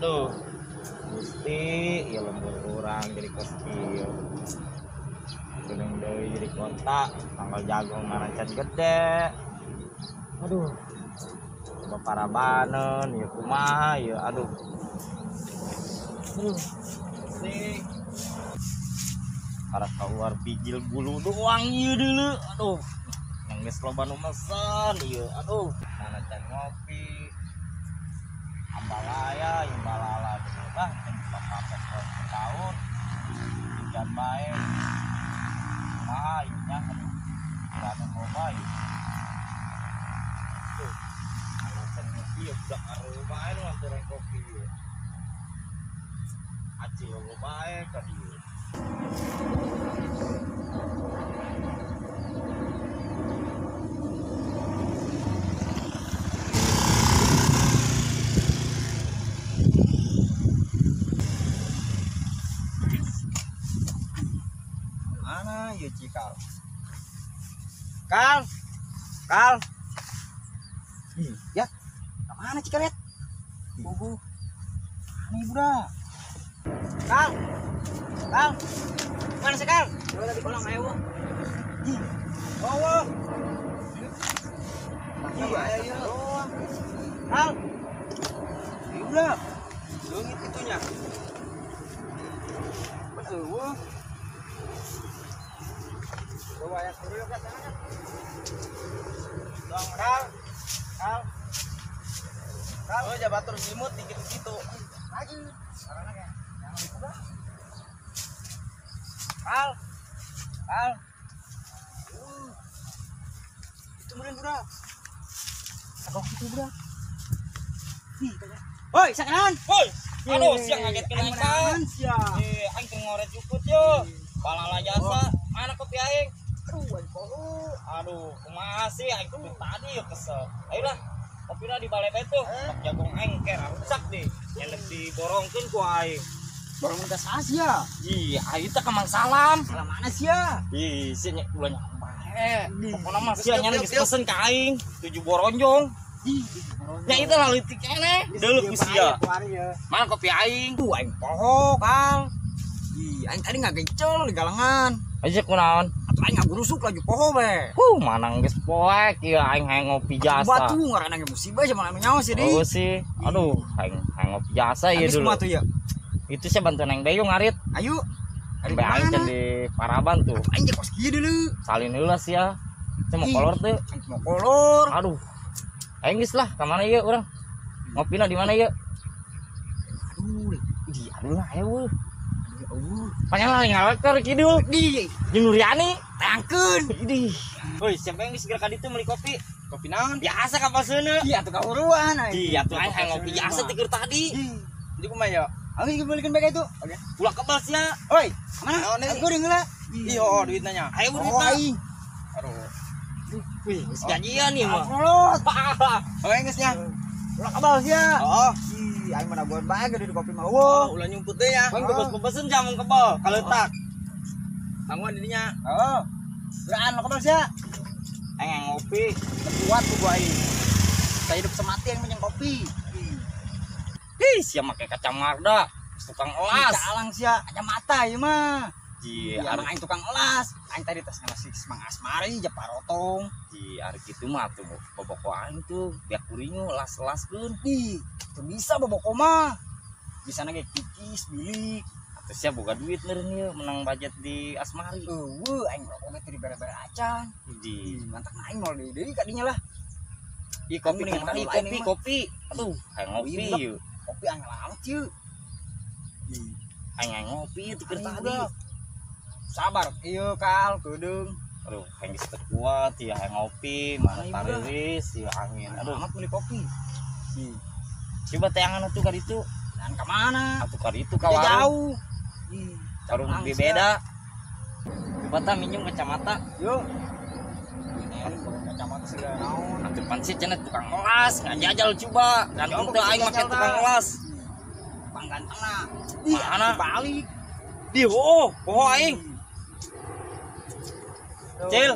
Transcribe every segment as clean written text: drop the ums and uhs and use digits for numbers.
Aduh. Gusti, ieu lembur urang jadi kos kieu. Geuning deui jadi kota, tanggal jagung mana can gede. Aduh. Coba parabaneun ieu kumaha ieu, aduh. Aduh. Gusti. Para keluar bijil bulu doang ieu dulu. Aduh. Yang geus loba nu mesen ieu. Aduh, mana can ngopi. Ambalaya, imbalala dulu lah, can buka kafe tahun. Hujan bae. Kumaha ieu nya, aduh. Pikiran loba ieu. Tuh. Alasan ngopi ya budak aruh bae nu nganturan kopi ieu. Acil loba bae ka dieu. Mana ieu Cikal? Kal. Kal. Ya. Ka mana Cikal ya? Bubu. Mana ieu budak? Kal. Kal. Mana sih Kal? Coba tadi kolang ayo. Oh. Iya, iya. Kal. Ieu budak. Leungit itunya. Pan eueuh. Coba ya kuryuk ka sana kan. Kal. Kal. Kal. Oh, jabatur simut dikit-gitu. Lagi. Karena kayak Kal. Kal. Itu meureun budak. Agak kitu budak. Ih, woi, sakanan. Woi. Aduh, siang ngagetkeun aing, Kal. Siang. Eh, aing teu ngoret jukut yo. Balala jasa. Mana kopi aing? Aduh, aing poho. Aduh, kumaha sih aing tuh tadi yo kesel. Ayolah, kopina di balai bae tuh. Pak jagung aing ker rusak deh. Nyelep diborongkeun ku aing. Borong ka saha sia? Ih, aing teh ka Mang Salam. Salam mana sia? Ih, sia nya ulah nya bae. Pokona mah sia nya geus pesen ka aing 7 boronjong. Ih, nya itu lah leutik keneh. Deuleuh ku sia. Mana kopi aing? Tuh aing poho, Kal. Ih, aing tadi ngagecel di galengan. Aja kunaon? Atuh aing ngagurusuk laju poho be. Mana geus poek ieu aing hayang ngopi jasa. Batu ngaranna ge musibah sama anu nyaho sih deui. Oh sih. Aduh, aing hayang ngopi jasa ieu dulu. Kumaha tuh ya? Itu sih bantuan aing bae ngarit. Ayo. Ayo aing can di Paraban tuh. Aing jeung kos kieu deuleu. Salin heula sia. Teu mau kolor teu? Aing mau kolor. Aduh. Aing geus lah ka mana ieu urang? Ngopina di mana ieu? Aduh, di aduh lah ayo. Aduh. Panjang lah ngaleker kidul. Di jeung Nuriani tangkeun. Idih. Woi, siapa yang geus geura ka ditu meuli kopi? Kopi naon? Biasa ka paseuneu. Iya atuh kahuruan aing. Iya atuh aing hayang ngopi jasa ti keur tadi. Jadi kumaha ya? Aku geus beulikeun bae ka itu. Oke. Ulah kebal sia. Oi, mana? Aku deung heula. Iya, oh, duitna nya. Ayo duitna. Aing. Aduh. Wih, geus janjian ieu mah. Kolot. Oh, geus nya. Ulah kebal sia. Oh. Ih, aing mah nabuan bae gede di kopi mah. Eueuh. Ulah nyumput deui nya. Bang bebas pebesen jamung kebal kaleutak. Tangguhan didinya. Heeh. Beraan lo kebal sia. Aing ngopi, kuat tuh gua aing. Saya hidup semati yang minum kopi. Ih, sia make kacamata, tukang elas. Calang sia, kacamata ieu mah. Ji, ari aing tukang elas. Aing tadi tas nasi Mang Asmari je parotong. Ji, ari kitu mah tuh boboko aing tuh biak kurinyo elas-elaskeun. Ih, teu bisa boboko mah. Bisa ge kikis bilik. Atuh sia boga duit meureun ieu menang budget di Asmari. Eueuh, aing rokok ge teu dibere-bere acan. Ji, mantak aing moal deui ka dinya lah. Ih, kopi kopi kopi kopi. Aduh, hayang ngopi ieu. Kopi aing laut ieu. Aing ngopi ti keur tadi. Sabar ieu Kal, keudeung. Aduh, aing geus teu kuat ieu hayang ngopi, mana tariris ieu angin. Aduh, amat meuli kopi. Coba teangan atuh ka ditu. Dan ka mana? Atuh ka ditu ka warung. Jauh. Warung lebih beda. Coba tah minjem kacamata. Yuk. Kacamata segala naon. Atuh pan sih cenah tukang elas, ngajajal coba. Ganteng teu aing make tukang elas. Bang gantengna. Mana? Balik. Di oh, poho aing. Cil.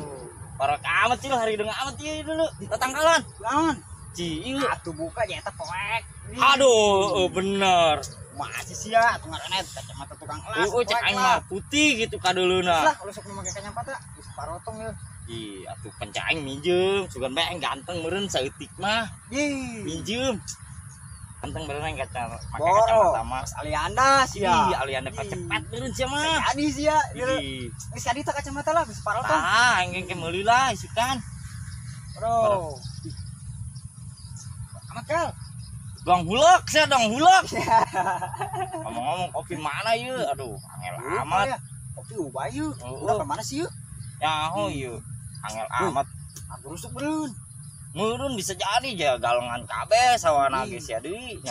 Parah amat Cil, hari deung amat ieu dulu. Tatangkalan. Naon? Ci, atuh buka nya eta poek. Aduh, bener. Masih sia atuh ngaranna kacamata tukang elas. Heeh, cek aing mah putih gitu kadeuleuna. Lah, kalau sok make kacamata geus parotong ya. Ih, atuh penca aing minjem, sugan bae aing ganteng meureun saeutik mah. Ih, minjem. Ganteng meureun aing kaca make kacamata mah. Alianda sia. Ih, Alianda kacepet meureun sia mah. Jadi sia. Geus jadi tah kacamata lah geus parotong. Tah, aing ge meuli lah isukan. Bro. Amat kal. Dong hulek sia, dong hulek. Ngomong-ngomong kopi mana ieu? Aduh, angel amat. Kopi ubah ieu. Udah ke mana sih ieu? Nyaho ieu. Angel amat. Aku rusuk meureun. Meureun bisa jadi ja galengan kabeh sawana ge sia deui.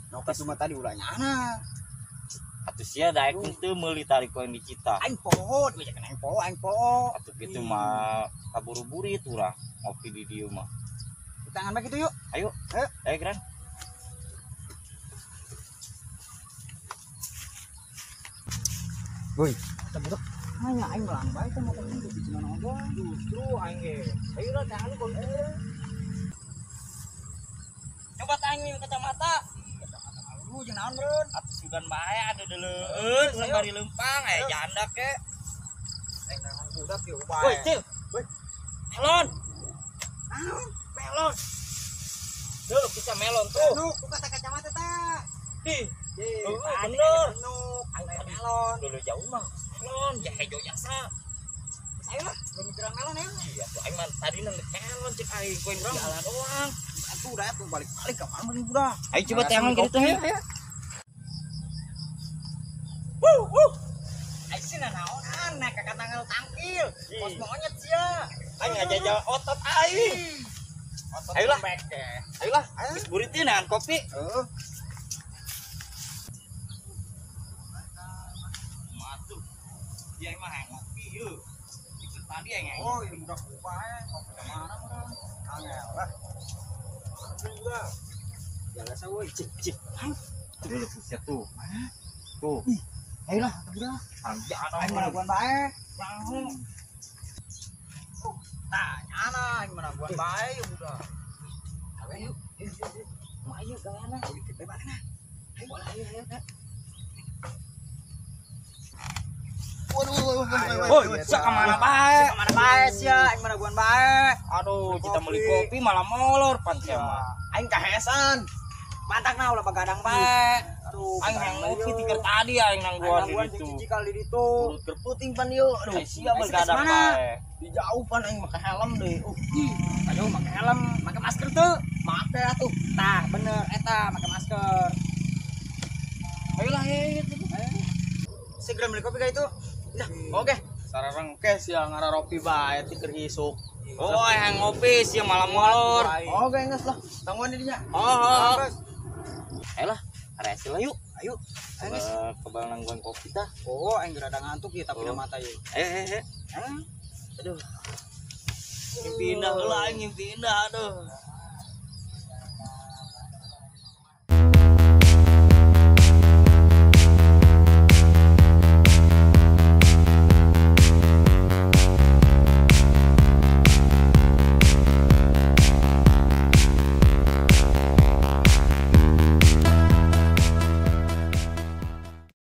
Nopi cuma tadi ulah nyana. Atuh sia daek teu meuli tarik koin dicita. Aing poho, dibejakeun aing poho, aing poho. Atuh kitu mah kaburu-burit urang ngopi di dieu mah. Tangan bae kitu yuk. Ayo. Ayo. Ayo, Gran. Woi, kita budak. Hanya aing melang bae teh motor di cina naon. Justru aing ge. Ayo lah tangan lu. Coba tanya kacamata. Kacamata lu jeung naon meureun? Atuh sugan bae ada deuleueun sambari leumpang aya janda ke. Aing naon budak ieu bae. Woi, Cil. Woi. Melon. Naon? Melon. Duh, bisa melon tuh. Lu kata kacamata tah. Ih. Bener. Melon. Dulu jauh mah melon, ya hejo jasa. Ayo lah, belum mikiran melon ayo. Iya, tuh aing mah tadi nang melon cek aing koin jalan doang. Atuh udah atuh balik-balik ka mana budak. Ayo coba tangan gitu ya. Wuh, wuh. Aing sih naonan naik ka tanggal tangkil. Kos monyet sia. Aing ngajajal otot aing. Otot. Ayolah. Ayolah, geus buritin neangan kopi. Heeh. Dia emang yang ngopi yuk. Ikut tadi yang oh, ini budak ubah ya. Kopi kemana meureun? Angel lah. Juga. Ya biasa woi, cik cik. Tuh dulu buset tuh. Mana? Tuh. Ih, ayolah, budak. Anjing aing managuan bae. Nyaho. Tah, nyana aing managuan bae ya budak. Ayo yuk. Ayo gayana. Dikit bae mana? Ayo, ayo, ayo. Woi, sia kemana bae? Kemana bae sia? Aing managuan bae. Aduh, kita beli kopi malah molor pan sia mah. Aing kahesan. Mantakna ulah begadang bae. Aduh, aing yang ngopi tiker tadi aing nangguan di ditu. Cicikal di ditu. Perut kerputing pan ieu. Aduh, sia begadang bae. Di jauh pan aing make helm deui. Ayo make helm, make masker teu? Make atuh. Tah, bener eta make masker. Ayolah, ayo. Segera beli kopi ka itu. Nah, oke. Sararang oke sia ngararopi bae ti keur isuk. Oh, yang ngopi sia malam molor. Oke, geus lah. Tangguan di dinya. Oh. Ayolah, aresi lah yuk. Ayo. Ayo geus. Kebal nangguan kopi tah. Oh, aing rada ngantuk ya tapi mata ieu. Aduh. Mimpi indah heula aing, mimpi indah aduh.